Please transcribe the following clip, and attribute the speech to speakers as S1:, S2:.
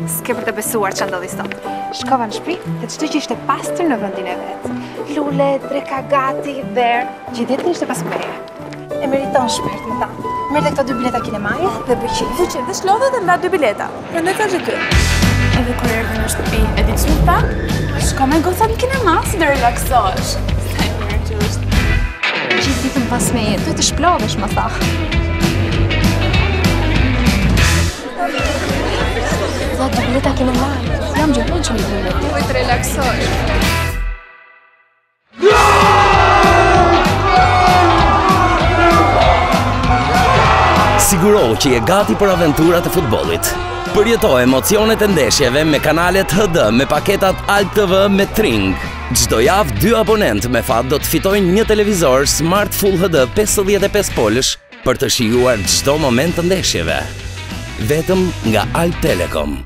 S1: S'ke për të besuar ça ndodhi sot. Shkova në shtëpi dhe çdo gjë ishte pastër në vendin e vet. Lule, dreka gati, verë, gjithë ditën ishte pas meje. E meriton shpirt, më tha. Merr dhe këto dy bileta kinemaje dhe bëj qejf.
S2: Bëj qejf dhe s'lodhe dhe nda dy bileta. Prandaj thashë ty. Edhe kur erdhi në shtëpi, e di ç'më tha? Shko me gocat në kinema, se do relaksohesh. Sa i mirë që është.
S1: Gjithë ditën pas meje, duhet të shplodhesh, më tha. Dha dy bileta kinemaje. Jam gjithmonë që më duhet.
S2: Duhet të relaksohesh.
S3: Sigurohu që je gati për aventurat e futbollit. Përjeto emocionet e ndeshjeve me kanalet HD me paketat Alb TV me Tring. Çdo javë dy abonentë me fat do të fitojnë një televizor Smart Full HD 55 polësh për të shijuar çdo moment të ndeshjeve. Vetëm nga Albtelecom.